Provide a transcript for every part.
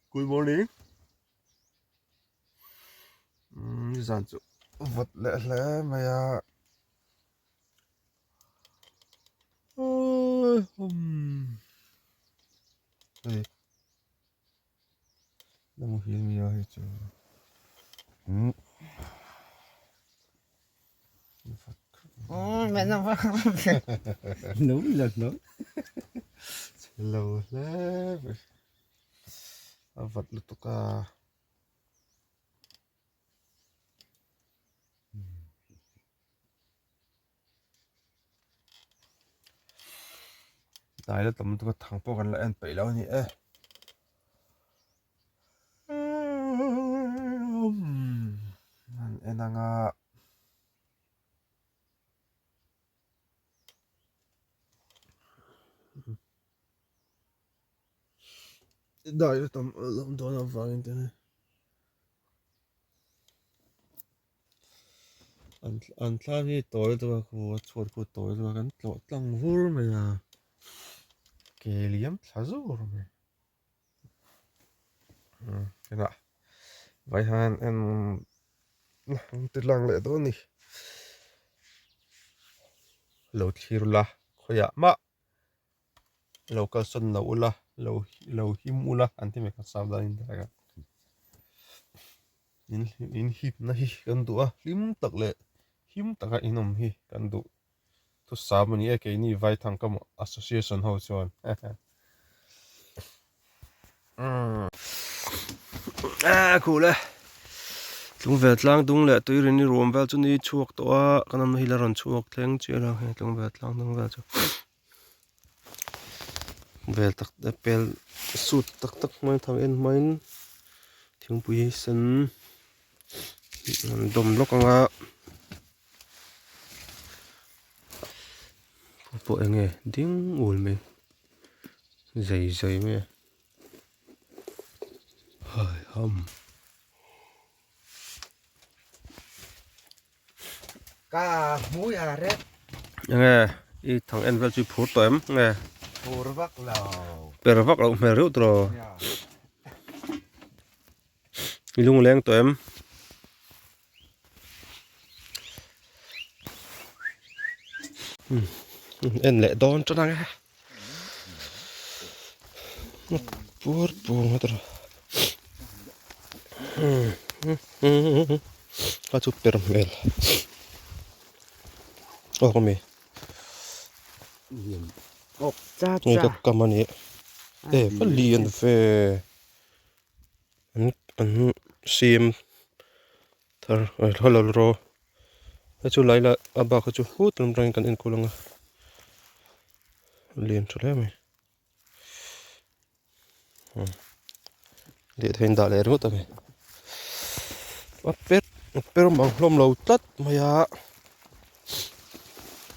Good morning. Nizan chu vawt leh hle mai a. Hei la muhil mi a hei chu. Mẹ nó Đúng là nó lâu hle mai a vat lutuk a. Tlai la tam lutuk a thang pawh kan la en peih lo a ni e. An en anga. Dai la tam lam dawn avangin te an an thlam hi tawi deuh a khu a chhuat khu tawi deuh a kan tlawh tlang vur mai a ke liam thla zur mai. Tunah vai hian en ti lang leh dawn a ni lo thlir ula khawiah mah lo kalsawn lo ula lo lo him ula an ti mai kha sap danin in hipna hi kan duh a hlim tak leh him taka in awm hi kan duh. Thusam a ni e keini Vaithangkam Association ho chuan A khuh le tlungvel tlang dung leh tuirin i ruam vel chu ni chhuak tawh a kan awmna hi la rawn chhuak thleng chiah lo hei tlungvel tlang dung vel chu vel tak tak pel sut tak tak hmai thang en hmain thingpui sen an dawm lawk ang a. Pawh eng nge ding ul mai zai zai mai a hai ham. Ka hmui a rep. Eng nge i thang en vel chu i phur tawh em nge? Phur vak lo. Per vak loh hmel reuh tawh. I lungleng tawh em? En leh dawn tan ang e pur pur ngawt a a chu per hmel aw ka mi nge ka kam a ni e ka lian ve an an siam thar hello rawh hei chu lai lah a bak hi chu hut lam atangin kan enkawl ang a lian tha hle mai lehthei an dah leh ringawt a ni a per a per mang hlawm lo tlat mai a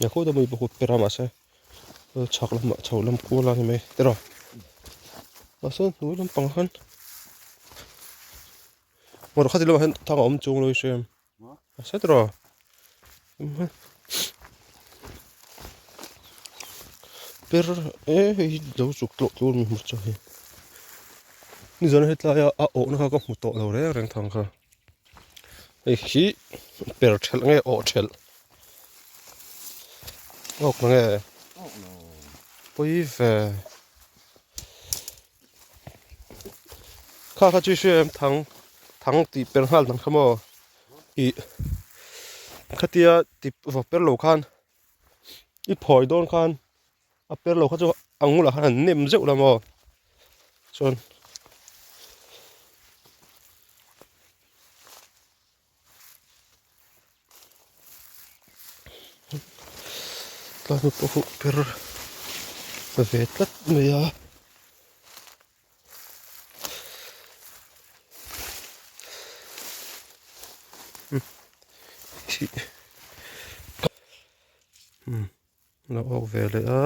he khawt a mi pawh per a mahse chhak lamah chho lam kual a ni mai tiraw mahse hnuai lampang khan. Motor kha ti lamah hian thang a awm chung lo i hria em a set rawh per e hei hi lo chuk tlawh tlawh mi hmu chu hei nizan hetlai a a awhna kha ka hmu tawh lo reng reng thang kha hei hi per thelh nge awh thelh awk na nge pawi ve. Kha kha chu i hria em thang thang tih per nghal dan kha maw ih khatia ti va per lo khan i phawi dawn khan a per lo kha chu a ngulah khan an nem zeuh la maw chuan. Tlai pawh huh ber ve tlat mai a. Lo awk ve leh a.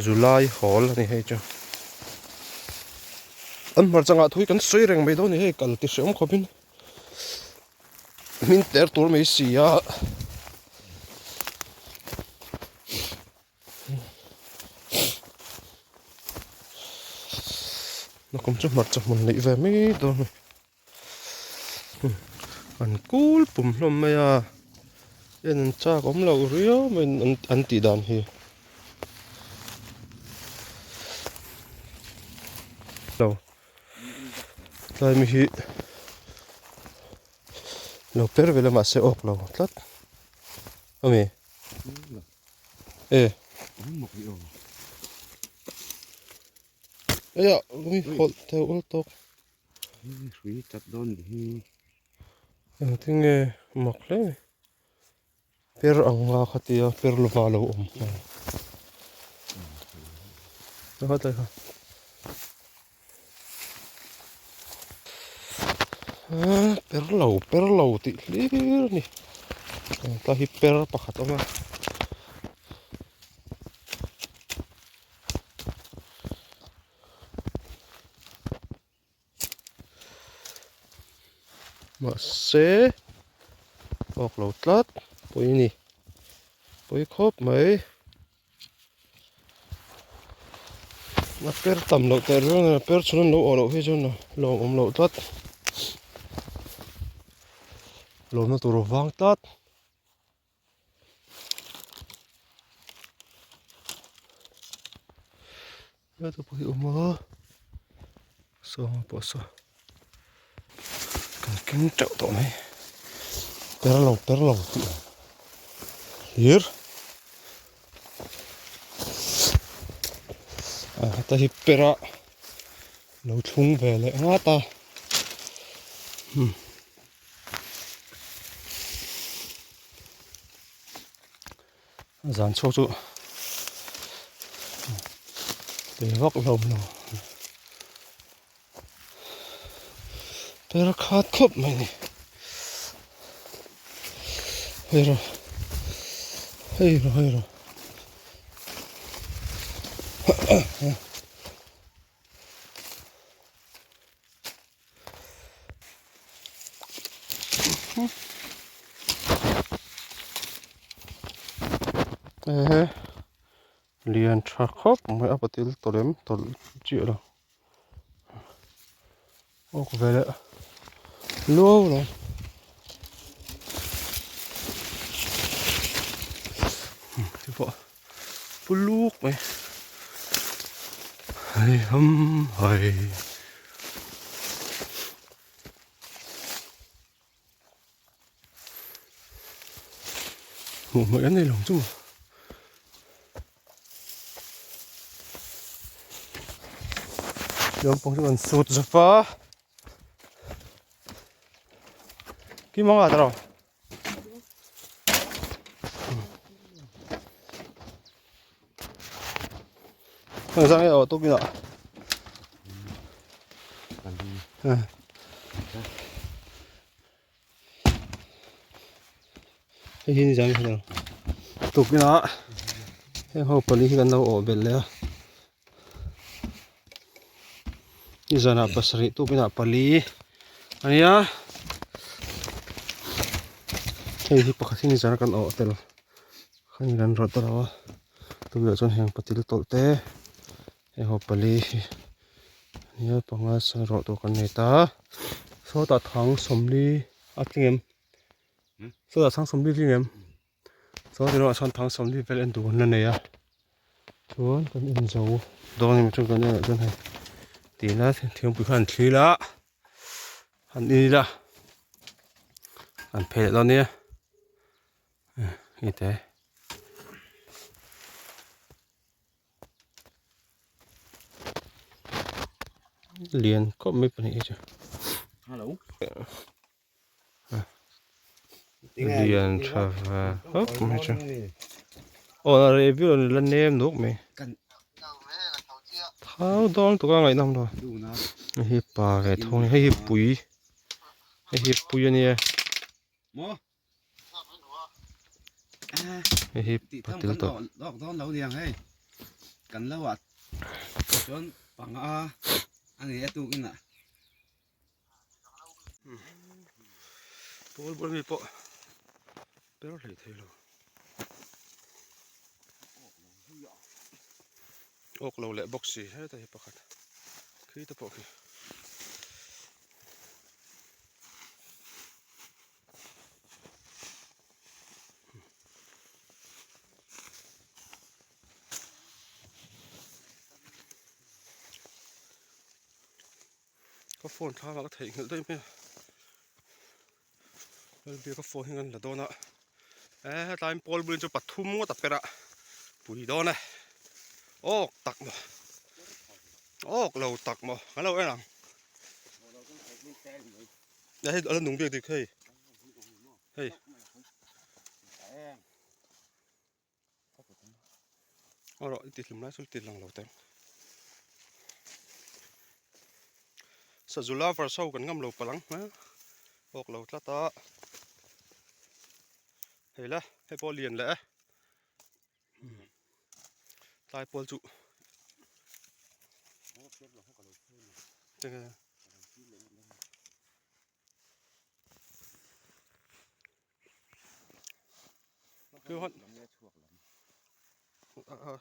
Zulai hall a ni hei chu. An hmarcha ngah thui kan sawi reng mai dawn a ni hei kal ti hreawm khawpin hmin ter tur mai si a. Nakum chu hmarcha hmun neih ve mai dawn a ni. An kul pum hlawm mai a, en an chak awm loh riau mai an tih dan hi. Lo tlai mi hi lo per ve la mahse awk lo tlat a mi e. Eia mi hawlh theuh ul tawk. Hrui chat dawn nih hi. Engtin nge mak hle mai. Per ang nga kha tia per lova lo awm nghal. Kha tlai kha. Per lo per lo tih hlir a ni. Tlai hi per pakhat a awm a. Mahse awk lo tlat pawi a ni pawi khawp mai a per tam loh teh reng a per chhun an lo awh loh hi chuan a lawmawm loh tlat lawmna tur a vang tlat. Heta pawh hi awm a sawng pawh saw kan keng teuh tawh mai per lo per lo tih hlir a heta hi per a lo thlung ve leh nghat a hmm. Zan chhuak chu tui vak lo lo per khat khawp mai ni hei rawh hei rawh hei rawh. Ehe lian tha khawp mai a patil tawlh em tawlh chiah lo awk ve leh luau lo ti pawh pu luk mai hei ham hai. Hmuh hmuh em nei lo chu maw. Lampang chu kan sut zap a. Kim anga ta rawh. Thang sang e aw tukin ah. Hei hi ni zan hi tukin ah heng ho pali hi kan lo awh belh leh a. Nizanah pasarih tukinah pali a nia hei hi pakhat hi nizana kan awh tel khan kan rawt ta lo a tunah chuan heng patil tawlh te heng ho pali hi a nia panga sawn rawh tur kan nei ta sawtah thang sawmli a tling em sawtah thang sawmli a tling em. Chuan tunah chuan thang sawmli vel en tur kan la nei a chuan kan en zo dawn emaw chuan kan en ah chuan hei tina thingpui kha an thlir a an in ila an phei leh dawn nia hei te. Lian khawp mai pahnih hi chu. Hello. Lian tha ve khawp mai chu. Aw a reh viau la nem nuk mai. Thau dawn tuk a ngaihnawm lo. Hei hi pa ve thung a ni hei hi pui hei hi pui a nia. Hei hi patil tawh. Pawl bul mi pawh per hlei thei lo awk lo leh bawk si heta hi pakhat. Khi te pawh khi. Ka phone thla ah ka theihnghilh daih mai a Lalbia ka phone hi kan la dawn a e hetlai pawl bulin chu pathum ngawt a per a pui dawn e awk tak maw awk lo tak maw kan lo en ang hei a la nung bik dik hei hei. Aw rawh i ti hlim lai chu ti lang lo teh ang. Sazu lovers ho kan ngam lo palh ang a awk lo tlat a hei la hei pawh a lian leh e tlai pawl chu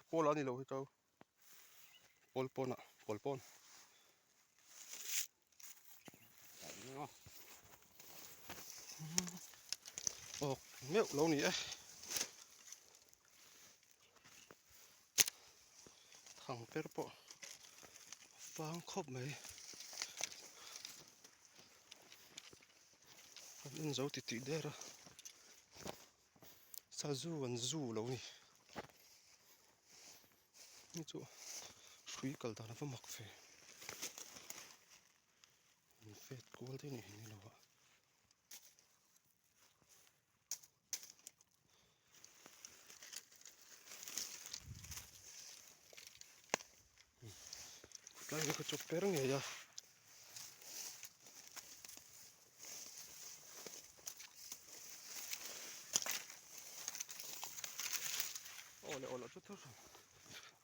Pawl a ni lo hi chau pawl pawn ah pawl pawn awk meuh lo ni e thang per pawh vang khawp mai. An en zo ti tih der a sazu an zu lo ni hei chu hrui kal dan a va mak ve an vet kual daih ni hi lo a. Tlai hi ka chawp per ngei a. Aw le aw lo chu thur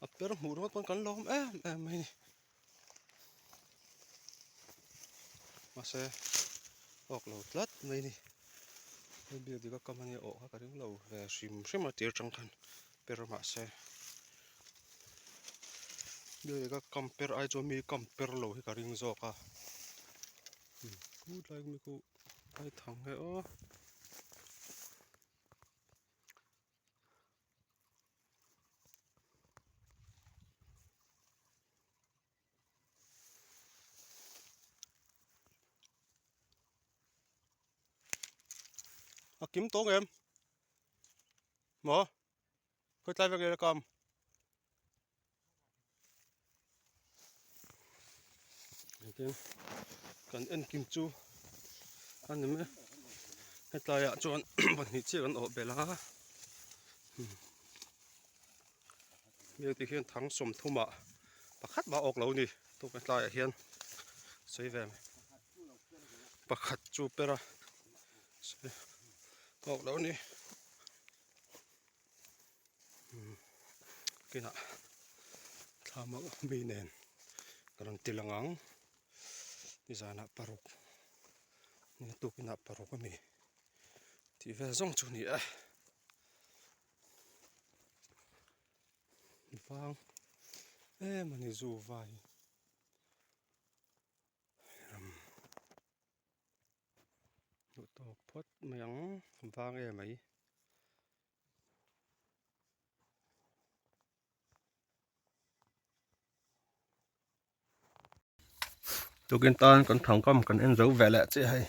a per hmuh ringawt pawn kan lawm em em mai a ni. Mahse awk lo tlat mai a ni. Hei biak dik a kam a nia awh kha ka ring lo ve hrim hrim a tir atang khan per mahse biak dik a kam per ai chuan mi kam per lo hi ka ring zawk a khutlai mi khu ai thang nge aw. A kim tawng em maw khawi tlai vek nge kam tin kan en kim chu a ni mai hetlai ah chuan pahnih chiah kan awh belh a heng te hian thang sawmthum ah pakhat mah a awk lo a ni tuk hetlai ah hian sawi ve mai pakhat chu per a a awk lo a ni. Kinah thlam a mi nen ka rawn ti lang ang nizanah paruk ni tukinah paruk a mi tih vel zawng chu a ni e vang em a ni zu vai Duh tawk phawt mai ang vang em mai. Tukin tan kan thangkam kan en zo ve leh chiah hei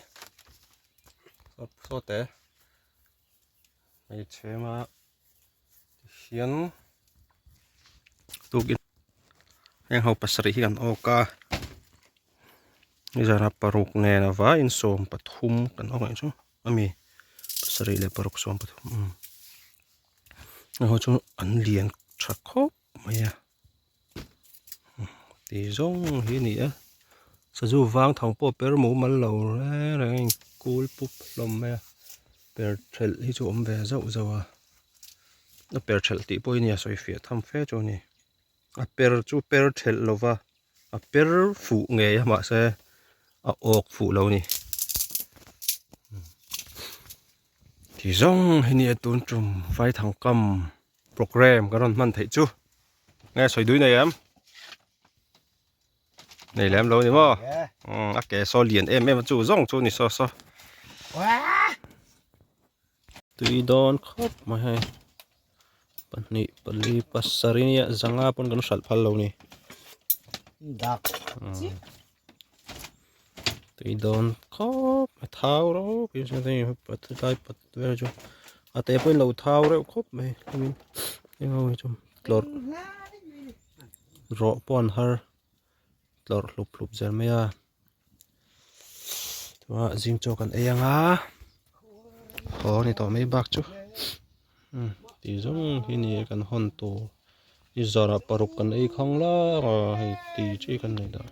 saw te hmeichhe ma hian tukin heng ho pasarih hi kan awk a nizana paruk nen a vaiin 13 kan awk ang chu ami pasarih leh paruk 13 umm heng ho chu an lian tha khawp mai a ti zawng hi a ni a sazu vang thang pawh per mumal lo reng reng a inkul pup hlawm mai a per thelh hi chu a awm ve zauh zauh a a per thelh tih pawh hi nia sawi fiah tham fe chu a ni a per chu per thelh lo va a per fuh ngei a mahse a awk fuh lo a ni ti zawng hi nia tun tum vaithangkam. Program kan rawn hman theih chu nge sawi dui nei em? Nei lem lo ni maw? A ke saw lian em em a chu zawng chu ni saw saw. Tui dawn khawp mai hei. Pahnih pali pasarih nia zanga pawn kan hralh phal lo ni. Dak. Tui dawn khawp mai thau reuh tlai pat vel chu a te pawhin lo thau reuh khawp mai hlimin eng ho hi chu tlawrh rawh pawh an har tlawrh hlup hlup zel mai a chuan zing chaw kan ei anga haw ni tawh mai bak chu tih zawng hi ni kan hawn tur i zarah paruk kan ei khang lar a hei ti chi kan nei dah.